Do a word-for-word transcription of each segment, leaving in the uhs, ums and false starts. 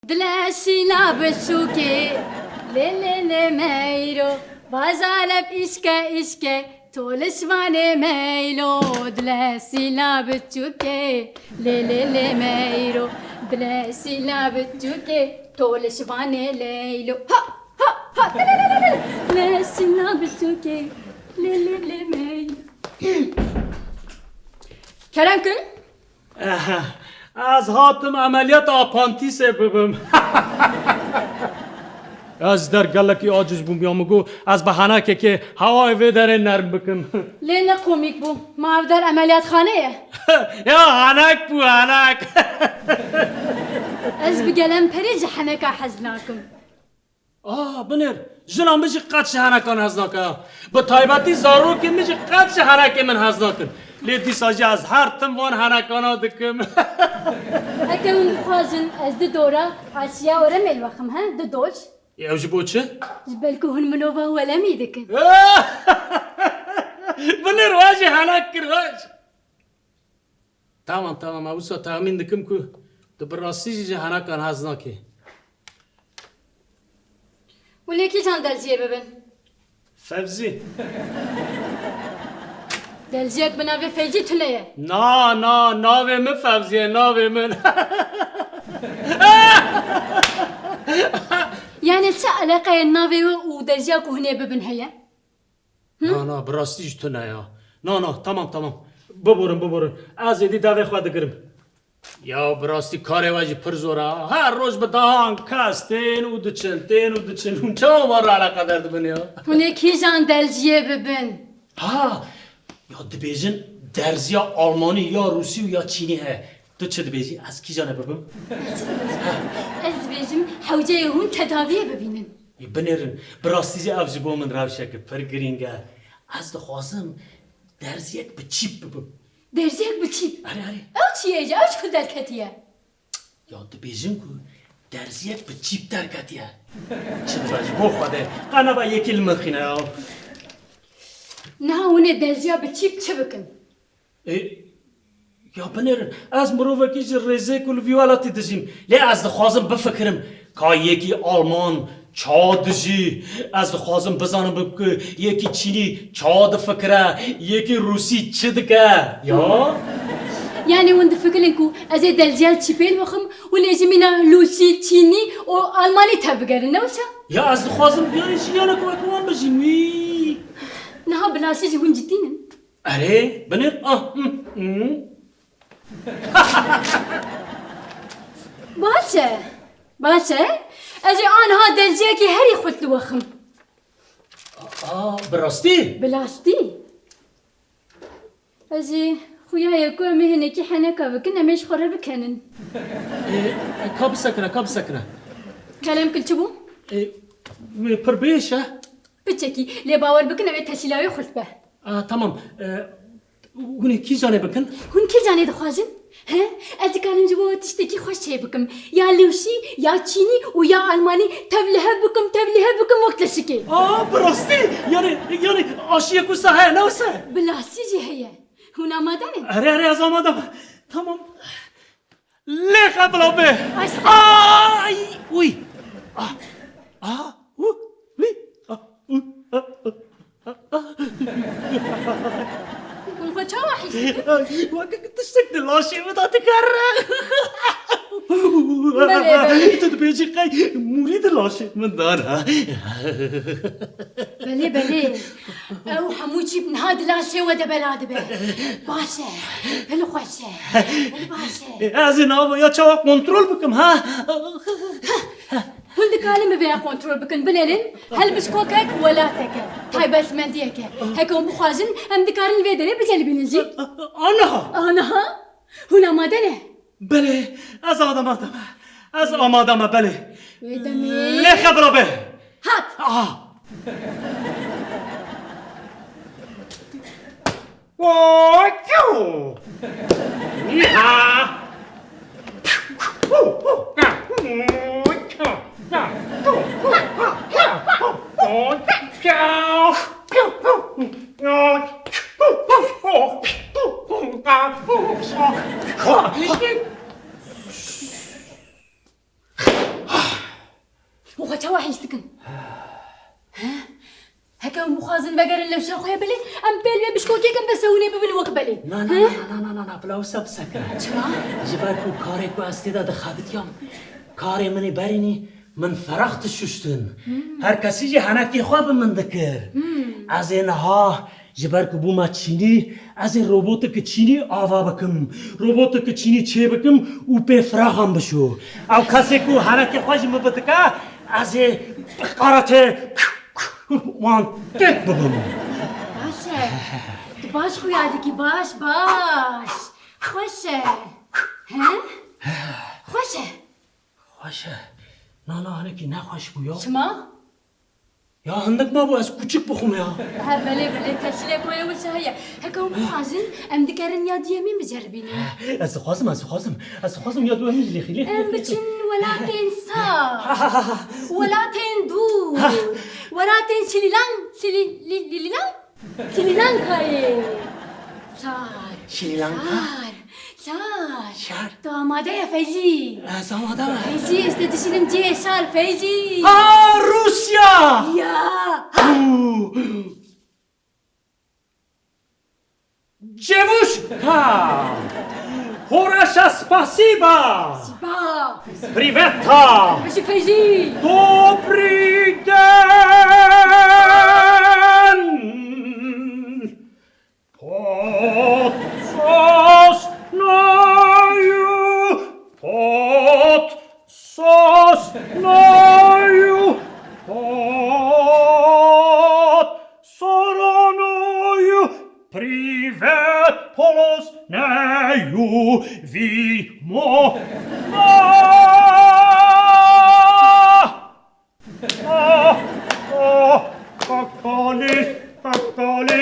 Dilê şîna biçûkê, lê lê lê meyro, bazalep îşke îşke, to li şivanê meylo. Dilê şîna biçûkê, lê lê lê meyro, dilê şîna biçûkê, to li şivanê leylo. Ha ha ha, lê lê lê lê lê. Dilê şîna biçûkê, lê lê lê meylo. Kerem kin. Ehe, ez hatim emeliyata apantîsê bibim. Ez der gelekî aciz bûm ya, min got ez bi henekekê hewayê vê derê nerm bikim. Lê ne komîk bû. Ma ev der emeliyatxane ye? Ya henek bû, henek. Ez bi gelem perê ji heneka hez nakim. Ah, binêr, jina min jî qet ji henekan hez nake ya. Bi taybetî zarokên min jî qet ji henekê min hez nakin. Lê dîsa jî ez her tim van henekana dikim. Heke hûn dixwazin ez du dora aşiya oremê li we xim, he? Du doj. Ew ji bo çi? Ji belku hûn milova welemî dikin. Binêr, we jî henek kir, we jî. Tamam, tamam, ew wisa texmîn dikim ku tu bi rastî jî ji henekan hez nakî. Hûn ê kîjan delciyê bibin? Fevzî. Delciyek bi navê Fevzî tune ye. Na, na, navê min Fevzî ye, navê min. Yani çi eleqeyê navê we û delciya ku hûn ê bibin heye? Na, na, bi rastî jî tune ya. Na, na, tamam, tamam. Biborin, biborin. Ez êdî devê xwe digirim. Ya bi rastî karê we jî pir zor e. Her roj bi dehan kes tên û diçin, tên û diçin. Hûn çawa wan re eleqedar dibin ya? Hûn ê kîjan delciyê bibin? Ha! Ya dibêjin derziya almanî ya rûsî û ya çînî heye. Tu çi dibêjî? Ez kîjan ê bibim? Ez dibêjim hewceyê hûn tedaviyê bibînin. Ê, binêrin, bi rastî jî ev ji bo min rewşeke pir girîng e. Ez dixwazim derziyek bi çîp bibim. Derziyek bi çîp? Erê, erê. Ew çi ye? Ew ji ku derketiye? Ya dibêjin ku derziyek bi çîp derketiye. Çi dibe ji bo Xwedê? Qeneba yekî li min xîne ya. Niha hûn ê derziya bi çîp çi bikin? Ê, ya binêrin, ez mirovekî ji rêzê ku li vî welatî dijîm. Lê ez dixwazim bifikirim ka yekî Alman ça dijî. Ez dixwazim bizanim ku yekî Çînî ça difikire, yekî Rûsî çi dike. Ya? Yani hûn difikirin ku ez ê delciya çîpê li we xim û lê ji mîna Lûsî, Çînî û Almanî tevbigerin, ne wisa? Ya ez dixwazim yani jiyana ku wek wan bijîm. Wî. Niha bi rastî jî hûn cidî nin? Erê, binêr, ah, hmm, hmm. Baş e, baş e. Ez ê aniha delciyekî herî xurt li we xim. Aa, bi rastî? Bi rastî. Ez ê xuya ye ku em ê hinekî heneka bikin, em ê ji xwe re bikenin. Ê, ka bisekine, ka bisekine. Kerem kil çi bû? Ê, wê pir bêş e. Piçekî, lê bawer bikin, ew ê teşîla wê xurt be. A, tamam. E, hûn ê kîjanê bikin? Hûn kîjanê dixwazin? He? Ez dikarim ji bo we tiştekî xweş çêbikim. Ya Lûsî, ya Çînî û ya Almanî tev li hev bikim, tev li hev bikim wek tirşikê. A, bi rastî? Yani, yani aşiyek wisa heye, ne wisa? Bi rastî jî heye. Hûn amade ne? Erê, erê, ez amade me. Tamam. Lê xebla bê. Ay. Ay, uy. Ah, ah, u, uy. Ah, u, ah, ah, ah. Hûn xwe çawa hîs dikin? Ay, weke tiştek di laşê min de dikere. Belê, belê. Tu dibêjî qey mûrî di laşê min de ne. Belê, belê. Ew hemû çîp niha di laşê we de bela dibe. Baş e. Pil xweş e. Pil baş e. Ez ê nava ya çawa kontrol bikim, ha? Hûn dikarin bi vê ya kontrol bikin. Binêrin, helbişkokek welateke, taybetmendiyeke. Heke hûn bixwazin, em dikarin vê derê bicelibînin jî. Aniha? Aniha? Hûn amade ne? Belê, ez amade me. Ez amade me, belê. Wê demê. Lê xebra be. Hat. Aha. Niha. Û xwe çawa hîs dikin? He? Heke hûn bixwazin vegerin lewşa xwe ye belê, em pêl vê bişkokê kin, bes hûn ê bibin wek belê. Na, na, He? na, na, na, na, na, na, bila wisa bisekine. Çima? Ji ber ku karê ku ez tê de dixebitiyam, karê min ê berînî, min ferax dişuştin. Hmm. Her kesî jî henekê xwe bi min dikir. Hmm. Ez ê niha, ji ber ku bûme çînî, ez ê roboteke çînî ava bikim. Roboteke çînî çê bikim û pê firaxan bişo. Ew kesê ku henekê xwe ji min bidike, ez ê karatê wan têk bibim. Baş e. Tu baş xuya dikî, baş, baş. Xweş e. He? Xweş e. Xweş e. Na, na, hinekî nexweş bû ya. Çima? Ya hindik mabû ez kûçik bixwim ya. Ha, belê, belê, teşîlek wê wisa heye. Heke hûn bixwazin, em dikerin ya duyemîn biceribînin. Ez dixwazim, ez dixwazim. Ez dixwazim ya duyemîn lêxî, lêxî, Em lêxî, lêxî. biçin welatên sar. Welatên dûr. Welatên Şililan, Şili-, Li-, Li-, Lilan? Sri Lankayê. Şar. Sri Lanka? Şar. Şar. Şar. Tu amade ye Feyzî? Ez amade me. Feyzî, ez te dişînim cihê şar Feyzî. Aa, Rûsya! Ya. Û. Девушка! Хорошо, спасибо! Спасибо! Привет! Bijî Feyzî! Добрый день! Под сосною, под сосною, под сороною, привет полоснею вимо. Ка, ка, какали, какали,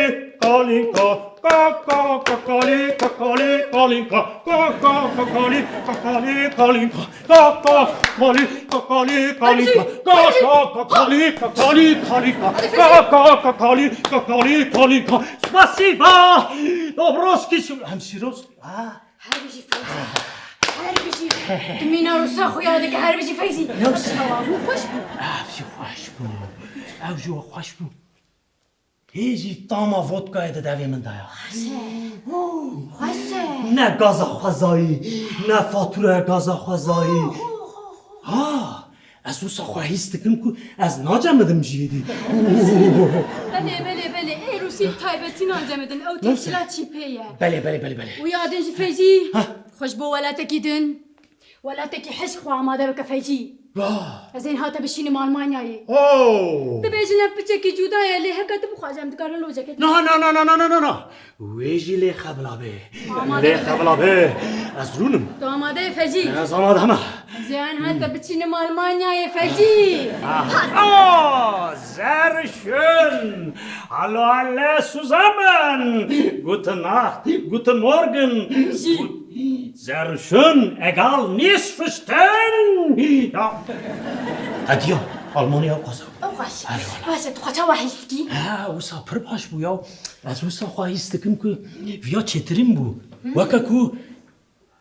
калинка. Ка, ка, какали, какали, калинка. Ка, ка, какали, какали, калинка. Ка, ка, какали, какали, калинка. Ка, ка, какали, какали, калинка. Ка, ка, какали, какали, калинка. Спасибо. Доброски, Hem Şiroz. Ha. Her bijî Feyzî. Her bijî. Tu mîna Rûsa xuya dike, her bijî Feyzî. Ne wisa? Çawa bû, xweş bû. Ev jî xweş bû. Ev jî xweş bû. Hê jî tama vodkayê di devê min de ya. Xweş e. Hû. Xweş e. Ne gaza xwezayî, ne faturaya gaza xwezayî. Hû, hû, hû, hû. Ha. Ez wisa xwe hîs dikim ku ez nacemidim jî êdî. Belê, belê, belê. Ê Rûsî bi taybetî nacemidin. Ew Nasıl? Tefsîla çî pê ye. Belê, belê, belê, belê. Û ya din jî Feyzî. Ha. Xweş bo welatekî din. Welatekî hişk xwe amade bike Feyzî. Vah. Ez ên hate bişînim Almanyayê. Oh. Dibêjin ev piçekî cuda ye, lê heke tu bixwaze em dikarin locekê. Na, na, na. Wê jî lê xebila bê. Amade Lê be. Xebila bê. Ez rûnim. Tu amade yî Fecî? Ez amade me. Ziyan hate biçînim Almanyayê Fecî. Ah, ah, sehr schön. Hallo alle zusammen. Gute Nacht, guten Morgen. Jî. Gut-, sehr schön, egal, nicht verstehen. Ya. Hediya, Almanya ew qasa. Ew qas. Hadi wala. Baş e, tu xwe çawa hîs dikî? Ha, wisa pir baş bû ya. Ez wisa xwe hîs dikim ku viya çêtirîn bû. Weke ku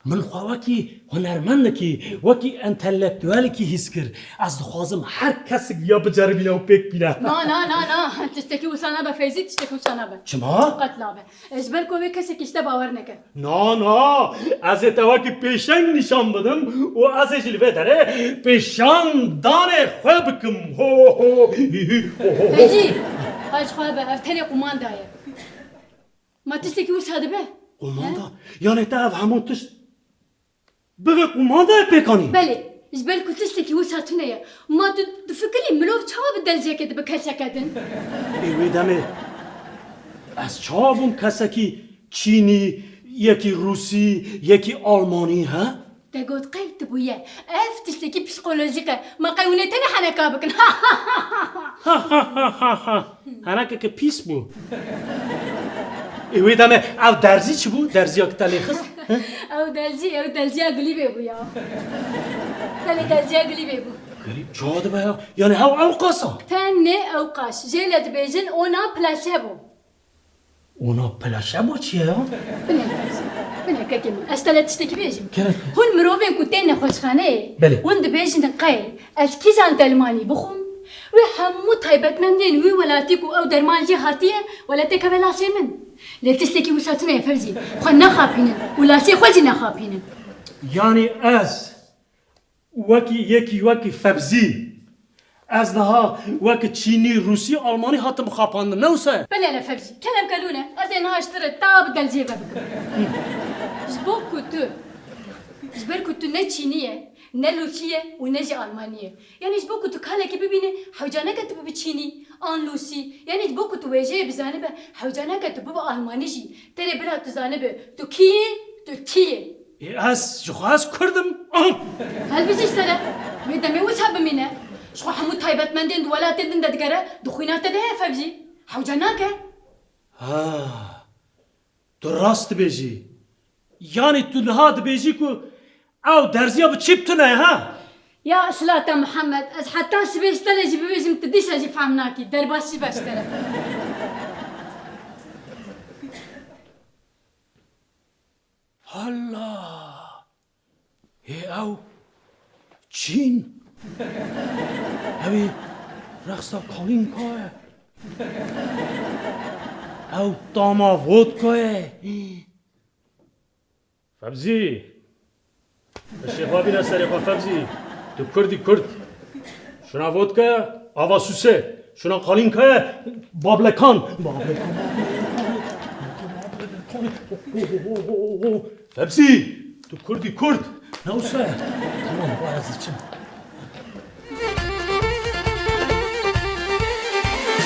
min xwe wekî hunermendekî, wekî entelektuelekî hîs kir. Ez dixwazim her kesek viya biceribîne û pêk bîne. Na, na, na, na. Tiştekî wisa nabe Feyzî, tiştekî wisa nabe. Çima? Qet nabe. Ji ber ku vê kesekî ji te bawer neke. Na, na. Ez ê te wekî pêşeng nîşan bidim û ez ê jî li vê derê pêşandanê xwe bikim. Ho, ho, hi, hi, ho, ho, ho. Fecî, qay ji xwe be, ev tenê qumanda ye. Ma tiştekî wisa dibe? Qumanda? He? Yanê te ev hemû tişt bivê qumandayê pêk anî? Belê, ji ber ku tiştekî wisa tune ye. Ma tu difikirî mirov çawa bi delziyekê dibe keseke din? Ê wê demê ez çawa bûm kesekî Çînî, yekî Rûsî, yekî Almanî, he? Te got qey tu bûye. Ev tiştekî psîkolojîk e. Ma qey hûn ê tenê heneka bikin? Henekeke pîs bû. Ê wê demê ev derzî çi bû? Derziya ki te lê xist? Ew derzî, ew derziya Gulîbê bû ya. Belê derziya Gulîbê bû. Gulîb çawa dibe ya? Yanî ew ew qasa? Tenê ew qas. Jê le dibêjin ona plasebo. Ona peleşe bo çi ye ya? Binê, binê kekê min. Ez te le tiştekî bêjim. Kerem. Hûn mirovên ku tên nexweşxaneyê, Belê. Hûn dibêjin qey ez kîjan dermanî bixwim? Wê hemû taybetmendên wî welatî ku ew derman jê hatiye, welatê keve laşê min. Lê tiştekî wisa tune ye Fevzî. Xwe naxapînin û laşê xwe jî naxapînin. Yanî ez wekî yekî wekî Fevzî, ez niha wekî Çînî, Rûsî, Almanî hatim xapandin, ne wisa ye? Belê le Fevzî, kelem kelûne, ez ê niha ji te re ta bi delcê ve bikim. Ji bo ku tu, ji ber ku tu ne Çînî ye, ne Lûsî ye û ne jî Almanî ye. Yanî ji bo ku tu kalekî bibînî, hewca nake tu bibî Çînî, an Lûsî. Yanî ji bo ku tu wêjeyê bizanibe, hewca nake tu bibe Almanî jî. Terê bila tu zanibe, tu kî yî, tu çi yî. Ê, ez, ji xwe ez Kurd im. Ah! Helbijî ji te re. Wê demê wisa bimîne. Ji xwe hemû taybetmendên di welatên din de digere, di xwîna te de heye Fevzî. Hewce nake. Ha. Tu rast dibêjî. Yanî tu niha dibêjî ku ew derziya bi çîp tune ye, ha? Ya Silata Mihemed, ez heta sibê ji te re jî bibêjim, tu dîsa jî fehm nakî. Derbasî be ji te re. Halla! Hê ew çîn? Ew ê rexsa Kalinka ye. Ew tama vodka ye. Fevzî! Eşê xwe bîne serê xwe Fevzî. Tu Kurdî Kurd. Şuna vodka ye, ava sûse. Şuna Kalinka ye, bablekan. Bablekan. Fevzî, tu Kurdî Kurd. Ne wisa ye? Tamam, ba ez diçim.